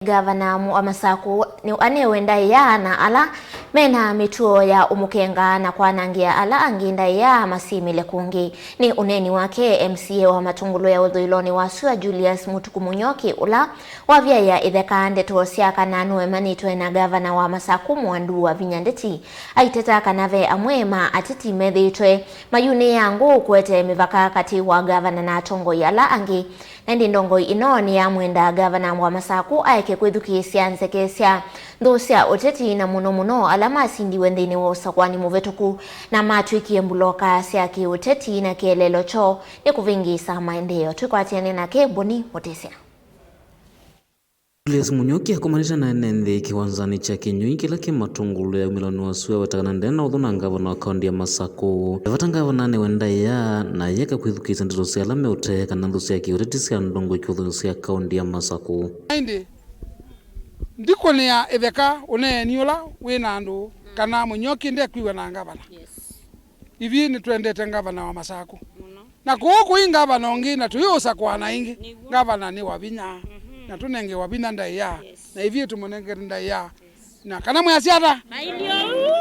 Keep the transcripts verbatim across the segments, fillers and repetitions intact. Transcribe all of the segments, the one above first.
Ngavana wa Masaku nĩ anewe ndaĩa na ala mena mĩtuo ya ũmũkenga na kwanangĩa ala angĩ ndaĩa masyĩmĩle kũngĩ. Nĩ ũneeni wake M C A wa Matũngũlũ ya ũthũĩlonĩ wa sua Julius Mũtuku Mũnyoki, ũla wavyaĩa ĩtheka ndeto sya kana nũemanĩtwe na ngavana wa Masaku Mwandu Wavinya Ndeti. Aiteta kana ve amwe ma ateti methĩĩtwe mayunĩĩa ngũũ kũete mĩvaka katĩ wa ngavana na atongoi ala angĩ. Na ĩndĩ ndongoi ĩno nĩyamwenda ngavana wa Masaku aeke kwĩthukĩĩsya nzeke sya nthũ sya ũteti, na mũno mũno ala masindiwe nthĩnĩ wa ũsakũani mũvĩtũku na matw'ĩkie mbuloka sya kĩũteti, na kĩeleelo kyoo nĩ kũvĩngĩĩsa maendeeo. Twĩkwatĩane nake Boni Mũtĩsya. Julius Mũnyoki akomanĩte na ene nthĩ kĩwanzanĩ kya Kĩnyũi kĩla kĩ Matũngũlũ ya umĩlano wa sua wetangana ndena ũthũ na ngavana wa kaũntĩ ya Masakũ. Vata ngavana anewe ndaĩa na ayeka kwĩthukĩĩsya ndeto sya ala meũtee kana nthũ sya kĩũteti sya ndongoi kĩũthũnĩ sya kaũntĩ ya Masakũ. Ĩndĩ ndikũnĩa ĩtheka ũneeni ũla wĩ na andũ kana Mũnyoki ndekwĩw'a na ngavana. Yes. Ithyĩ nĩtwendete ngavana wa Masaku. Mũno. Na kũu kũi ngavana ũngĩ, na tũyĩũsakũana ĩngĩ. Nĩw'o. Ngavana nĩ Wavinya. Mhm. Na tũnengewa Wavinya ndaĩa. Yes. Na ithyĩ tũmũnengete ndaĩa. Yes. Na kana mwĩasya ata? Mailio.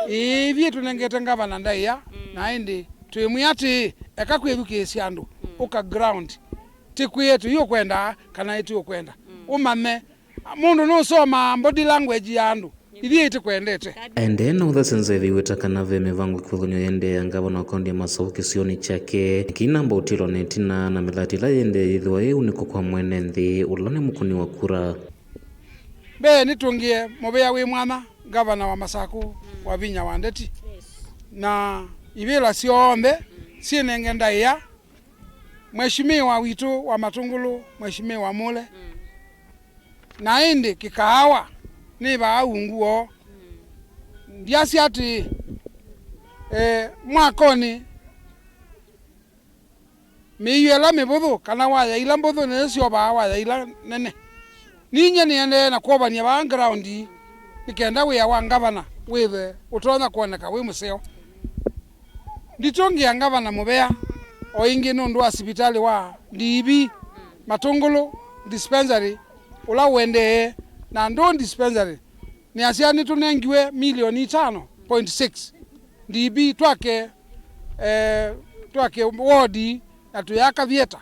Ĩĩ, ithyĩ tũnengete ngavana ndaĩa. Mm. Na ĩndĩ twĩmwĩa atĩĩ, eka kwĩthukĩĩsya andũ. Mm. Ũka ground. Tĩkwĩe tũyĩũkwenda kana ĩtĩũkwenda. Mm. Ũmanye. Mũndũ nũsomaa body language ya andũ. Ithyĩ ĩtĩkwendete. Aendee na ũthasya nzeve iweta kana ve mĩvango kĩvathũkany'o yĩendee ya ngavana wa kaũntĩ ya Masaku kĩsionĩ kyake. Nĩkĩ namba ũtilwa na ĩtina na mĩlatĩ ĩla yĩendee yĩthĩwa yĩ ũnĩko kwa mwene nthĩ, ũla nĩ mũkũni wa kura. Mbee nĩtũngĩe mũvea wĩ mwanya ngavana wa Masaku Wavinya wa Ndeti. Yes. Na ivĩla syonthe syĩnenge ndaĩa Mheshimiwa witũ wa Matũngũlũ, Mheshimiwa Mule. Mm. Na ĩndĩ kĩkaawa nĩ vaa ungu woo. Mm. Ndyasya atĩĩ, eh, mwakonĩ mĩio ĩla mĩvũthũ kana waya ila mbũthũ nĩyo syovaa waya ila nene. Ninyie nĩendee na kwovany'a vaa ground nĩ kenda wĩa wa ngavana wĩthwe ũtonya kwoneka wĩ mũseo. Nditũngĩa ngavana mũvea o ĩngĩ nũndũ wa sivitalĩ wa D E B, Matũngũlũ dispensary ũla ũendee, na Ndũũ dispensary nĩasya nĩtũnengiwe milioni itano point six D E B twake, eh, twake wodi na tũyaka thieta.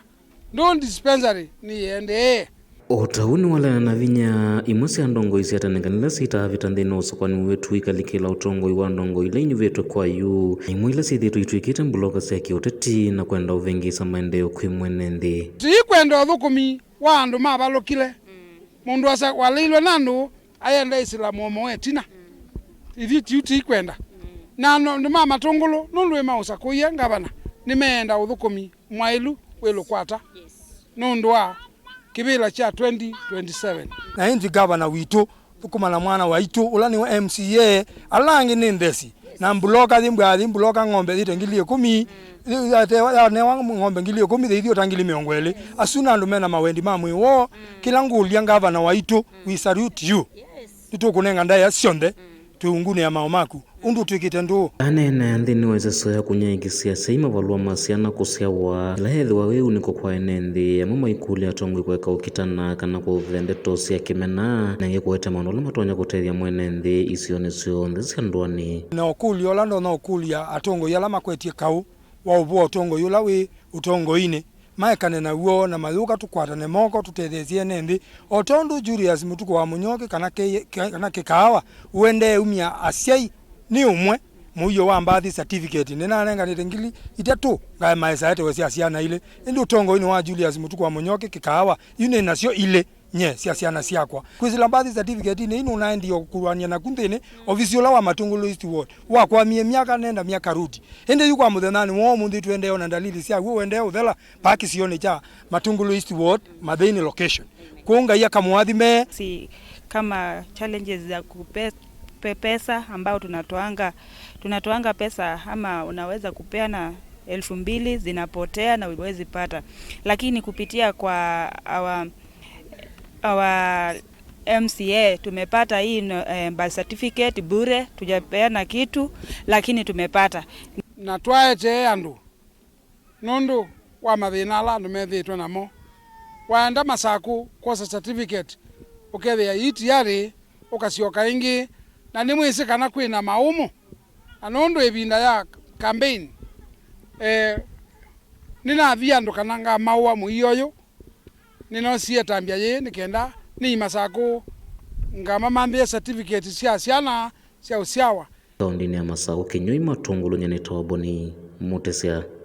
Ndũũ dispensary nĩyĩendee. O ta ũu nĩwaleana na vinya, imwe sya ndongoi sya tene kana ila sitaavĩta nthĩnĩ wa ũsakũani wĩtu ikalikĩla ũtongoi wa ndongoi ila inyuvĩtwe kwa yu, na imwe ila syĩthĩĩtwe itw'ĩkĩte mbuloka sya kĩũteti na kwenda ũvĩngĩĩsa maendeeo kwĩ mwene nthĩ. Tiikwenda ũthũkũmi wa andũ mavalũkile. Mũndũ asa waleilwe na andũ ayenda ĩsĩla mũomo wa ĩtina. Ithyĩ tiu tiikwenda. Na no- andũ ma Matũngũlũ nũndũ nĩmaũsakũie ngavana, nĩmeenda ũthũkũmi mwaĩlu wĩlũkwata. Yes. Nũndũ wa kĩvĩla kya twenty twenty-seven. Na ĩndĩ ngavana witũ, thũkũma na mwana waitũ, ũla nĩwe M C A, ala angĩ nĩ nthesi. Na mbuloka yĩ mbwa, yĩ mbuloka ng'ombe yĩte ngili ĩkũmi, yanewa ng'ombe ngili ĩkũmi, thĩithiũta ngili mĩongo ĩlĩ. Asu na andũ mena mawendi ma mwĩĩ woo, kĩla ngũlya ngavana waitũ, we salute you. Yes. Nĩtũkũnenga ndaĩa syonthe, twĩ ungunĩ ya mao maku. Ũndũ ũtw'ĩkĩte ndũũ. Aneenea nthĩnĩ wa ĩseso ya kũnyaĩĩkĩsya asyai mavalũa ma syana kũsyawa, ĩla yĩthĩwa wĩ ũnĩko kwa ene nthĩ, amwe maikũlya atongoi kũeka ũkitana kana kũthũthya ndeto sya kĩmena, na angĩ kũete maũndũ ala matonya kũtethya mwene nthĩ isionĩ syonthe sya ndũanĩ. Na ũkũlyo ũla ndonya ũkũlya atongoi ala makwetye kaũ wa ũvoo ũtongoi ũla wĩ ũtongoinĩ, maekane naw'o na mayũka tũkwatane moko tũtetheesye ene nthĩ, o tondũ Julius Mũtuku wa Mũnyoki kana kĩ-, kana Kĩkaawa ũendee umya asyai nĩ ũmwe mũio wa birth certificate. Nĩnanenganĩte ngili itatũ ngae maesa etewe sya syana ilĩ, ĩndĩ ũtongoinĩ wa Julius Mũtuku wa Mũnyoki Kĩkaawa yu nĩ nasyo ilĩ nye sya syana syakwa. Kwĩsĩla birth certificate-inĩ ii nũnaendie kũkũlwany'a naku nthĩnĩ ovisi ũla wa Matũngũlũ East Ward. Wakwamie myaka nenda myaka rudi. Ĩndĩ yu kwa mũthenyanĩ wa ũmũnthĩ twendee ona ndalili sya w'o ũendee ũthela vaa kĩsionĩ kya Matũngũlũ East Ward, Mathĩnĩ location. Kwoou Ngai akamũathime. Si kama challenges za kupe-, pe-, pesa ambao tunatoanga, tunatoanga pesa ama unaweza kupeana elfu mbili zinapotea na huwezi pata. Lakini kupitia kwa our, our M C A tumepata hii no-, eh, birth certificate bure, tujapeana kitu, lakini tumepata. Na twaetee andũ nũndũ wa mathĩna ala andũ methĩĩtwe namo. Waenda Masakũ kwosa certificate, ũkethĩa ii tiarĩ, ũkasyoka ĩngĩ, na nĩmwĩsĩ kana kwĩna maũmũ. Na nũndũ ĩvinda ya campaign, eh, nĩnavie andũ kana ngamaũa mũio ũyũ, nĩnosie ĩtambya yĩĩ nĩ kenda nĩi Masakũ ngamamanthĩe certificate sya syana sya ũsyawa. Kaũndĩnĩ ya Masakũ, Kĩnyũi Matũngũlũ, nyie nĩtawa Boni Mũtĩsya.